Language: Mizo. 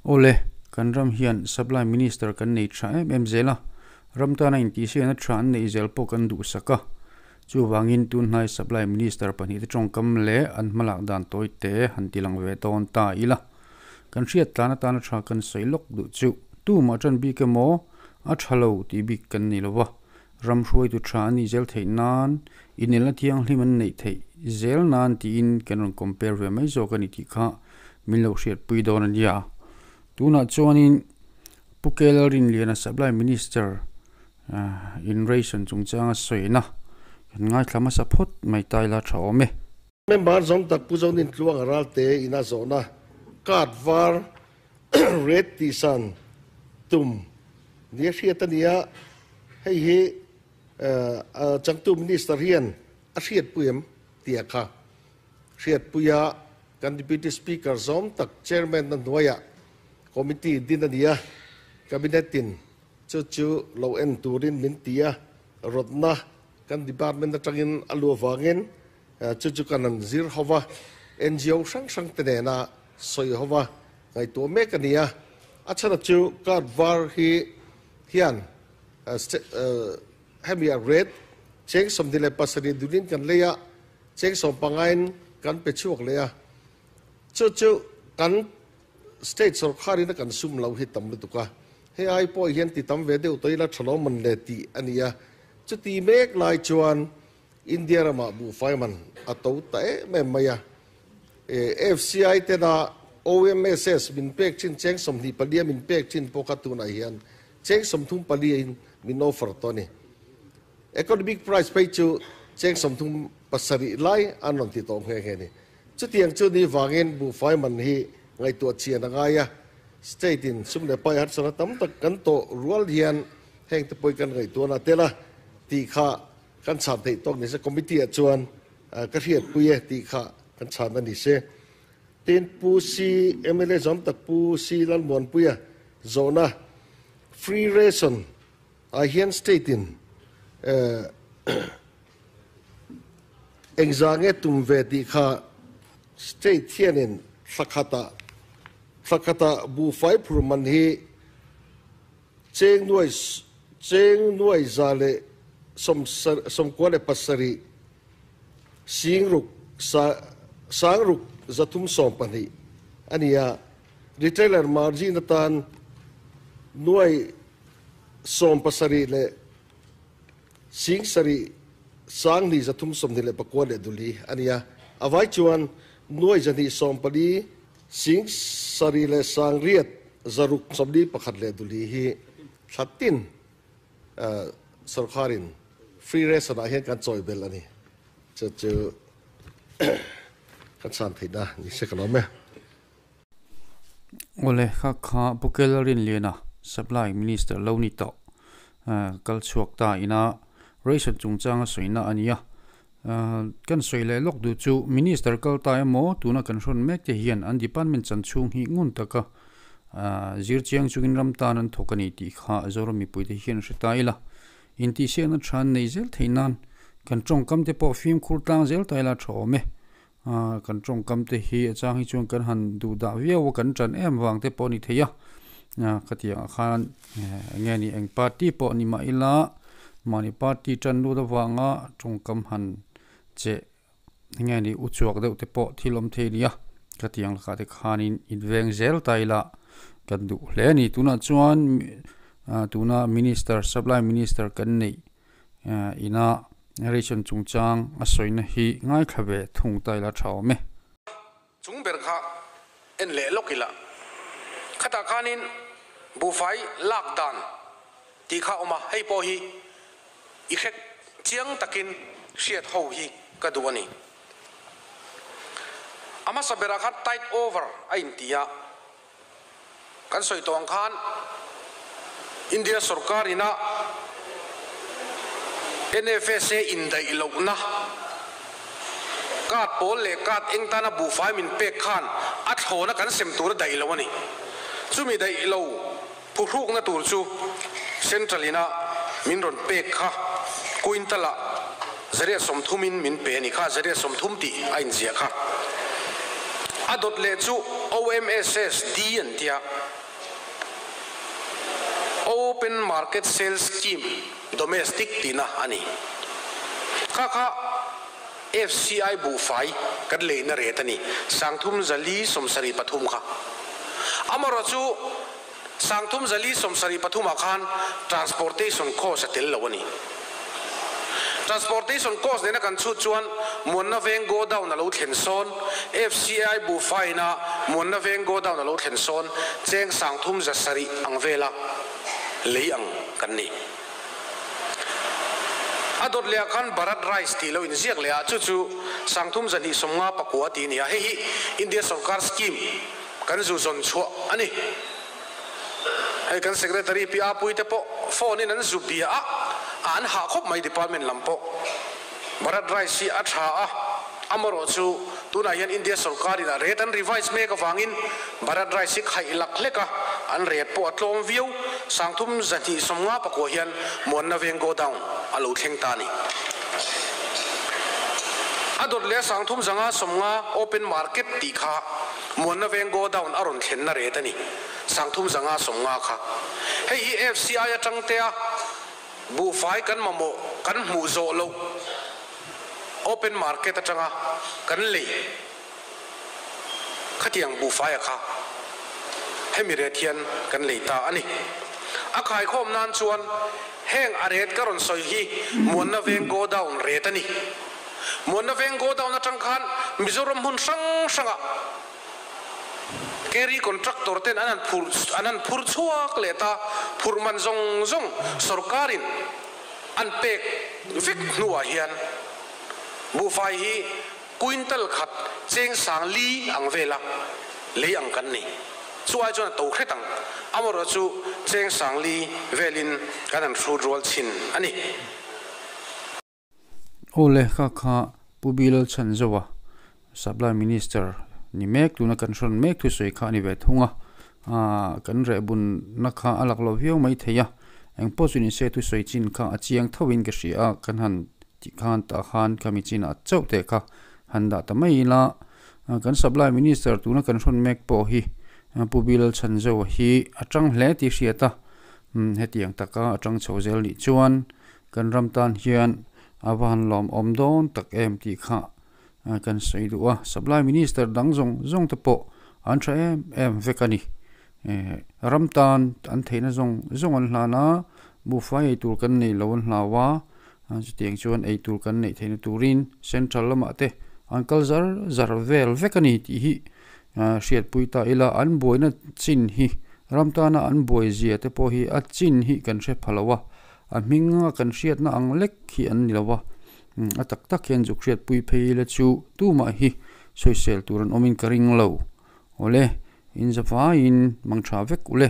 Awle, kan ram hian Supply Minister kan nei tha em em zel a, ram tana intihsiakna tha an neih zel pawh kan duhsak a. Chuvangin tunhnai Supply Minister pahnihte tawngkam leh an hmalak dan tawi te han ti lang ve dawn ta ila. Kan hriat tlan atana tha kan sawi lawk duh chu tumah tan bik emaw a tha lo tih bik kan ni lova, ram hruaitu tha an nih zel theih nan inelna thianghlim an neih theih zel nan tiin kan rawn compare ve mai zawk a ni tih kha min lo hriatpui dawn a nia. Tunah chuanin Pu Kela Rinliana Supply Minister in ration chungchanga sawina kan ngaithla hmasa phawt mai ta ila tha awm e. Member zawng tak Pu Zonin Tluanga Ralte ina zawhna card var red tihsan tum nia hriat a ni a, hei hi changtu Minister hian a hriatpui em tih a kha hriatpui a, kan Deputy Speaker zawng tak Chairman na hnuaiah Committee din a ni a, Cabinet in Chu chu lo en turin min ti a, rawtna kan department atangin a lu avangin chu chu kan han zir ho va, NGO hrang hrang te nena sawi ho va ngaihtuah mek a ni a. A chhana chu card var hi hian hemi a red cheng 27 dunin kan lei a, cheng 15 in kan pe chhuak leh a, chu chu kan State sorkharin a kan sum lo hi tam lutuk a, hei ai pawh hian ti tam ve deuh tawh ila tha lo man le tih a ni a. Chuti mek lai chuan India ramah buhfai man a to ta em em mai a. FCI tena OMSS min pek thin cheng 24 a min pek thin pawh kha tunah hian cheng 34 in min offer tawh a ni. Economic price phei chu cheng 37 lai an rawn ti tawh nghe nghe a ni. Chutiang chu ni vangin buhfai man hi ngaihtuah chian a ngai a, state in sum leh pai harsatna tam tak kan tawh rual hian heng te pawhin kan ngaihtuahna a tel a tih kha kan chhan theih tawk ni se, committee ah chuan ka hriatpui e tih kha kan chhan a ni se. Tin, Pu Si, mla zawm tak Pu Si Lalmuanpuia zawhna free ration ah hian state in Engzah nge tum ve tih kha state hianin thla khatah thla khatah buhfai phur man hi cheng nuai cheng nuai za leh sawm 97 sing ruk sa sang ruk 312 a ni a, retailer margin atan nuai 17 leh Sing sarih sang hnih 329 leh duli a ni a, a vai chuan nuai 214 sing sarih leh sang riat 641 leh duli hi thla tin sorkarin free ration ah hian kan chawi belh a ni. Chu chu kan chhan theihna ni se ka lawm e. Awle, kha kha Pu Kel Rinliana Supply Minister lo ni tawh kal chhuak ta ina ration chungchanga sawina a ni a. Kan sawi leh lawk duh chu Minister kal ta emaw tuna kan hrawn mek te hian an department chan chhung hi ngun taka zir chiang chungin ram tan an thawk a ni tih kha Zoram mipuite hian hre ta ila. Intihsiakna tha an nei zel theih nan kan tawngkam te pawh fimkhur tlang zel ta ila tha awm e. Kan tawngkam te hi a chang hi chuan kan han duh dah viau a, kan tan em vang te pawh a ni thei a, khatiang ah khan eng nge ni eng party pawh ni mah ila mahni party tan lut avanga tawngkam han che eng nge ni u chhuak deuh te pawh thil awm thei a ni a, khatiang lakah te khanin inveng zel ta ila kan duh hle a ni. Tunah chuan tuna minister supply minister kan neih Ina ration chungchang a sawina hi ngaithla ve thung ta ila tha awm e. Chung ber kha en leh lawk ila, khatah khanin buhfai lak dan tih kha a awm a, hei pawh hi i hre chiang takin hriat ho hi ka duh a ni. A hmasa berah khan tight over a inti a. Kan sawi tawh ang khan India sorkar ina NFSA indaih lohna card pawl leh card eng tana buhfai min pek khan a thlawna kan sem tur a daih lo a ni. Chumi daih lo phuhrukna tur chu Central ina min rawn pek kha quintal ah 130 in min pe a ni kha, 130 tih a inziah kha. A dawt leh chu OMSS D an tia. Open Market Sales Scheme, Domestic, tihna a ni. Kha kha FCI buhfai kan leina ret a ni, 30 4 73 kha. Amaherawhchu 30 4 73 ah khan transportation cost a tel lo a ni. Transportation cost nena kan chhut chuan Muanna Veng Godown a lo thlen sawn, FCI buhfaina Muanna Veng Godown a lo thlen sawn cheng 30 7 ang vela lei ang kan ni. A dawt leh ah khan Bharat Rice tih lo inziak leh ah chu chu 30 2 50 pakua tih a ni a, hei hi India sorkar scheme kan zu zawn chhuah a ni. Hei kan Secretary Pi Apuii te pawh phone in an zu bia a, an hah khawp mai department lam pawh. Bharat Rice hi a tha a, amarawh chu tunah hian India sorkar in a rate an revise mek avangin Bharat Rice hi khaih lak hlek a, an rate pawh a tlawm viau. 30 2 50 pakua hian Muanna Veng Godown a lo thleng ta a ni. A dawt leh 30 5 50 open market tih kha Muanna Veng Godown a rawn thlenna rate a ni. 30 5 50 kha. Hei hi FCI atang tea buhfai kan mamawh kan hmuh zawh loh open market atanga kan lei khatiang buhfaia kha hemi ret hian kan lei ta a ni. A khaikhawm nan chuan heng a ret ka rawn sawi hi Muanna Veng Godown ret a ni. Muanna Veng Godown atang khan Mizoram hmun hrang hrangah Carry contractor ten an han phur an han phur chhuak leh ta, phurh man zawng zawng sorkarin an pek vek hnuah hian buhfai hi quintal khat cheng sang li ang vela lei ang kan ni. Chu ai chuan a to hret ang, amaherawh chu cheng sang li velin kan han hrut rual thin a ni. Aw le, kha kha Pu Bilal Chhanzoa, Supply Minister ni mek tuna kan hrawn mek thusawi kha a ni ve thung a, kan rehbunna kha a lak lo viau mai thei a, engpawh chu nise thusawi chin kha a chiang tho in ka hria a, kan han tih khan tah khan khami chinah chauh teh kha han dah ta mai ila, kan Supply Minister tuna kan hrawn mek pawh hi Pu Bilal Chhanzoa hi a tang hle tih hriat a, hetiang taka a tang chho zel nih chuan Kan ram tan hian a va han lawmawm dawn tak em tih kha kan sawi duh a, Supply Minister dang zawng zawng te pawh an tha em em vek a ni. Ram tan an theihna zawng zawng an hlan a, buhfai ei tur kan nei lo an hlau a, chutiang chuan ei tur kan neih theihna turin Central lamah te an kal zar zar vel vek a ni tih hi hriatpui ta ila, an buaina chin hi ram tana an buai zia te pawh hi a chin hi kan hre pha lo a. A hminga kan hriatna ang lek hi an ni lo a, a tak tak hian zuk hriatpui phei ila chu tumah hi sawisel tur an awmin ka ring lo. Awle, in zavaiin mang tha vek ule.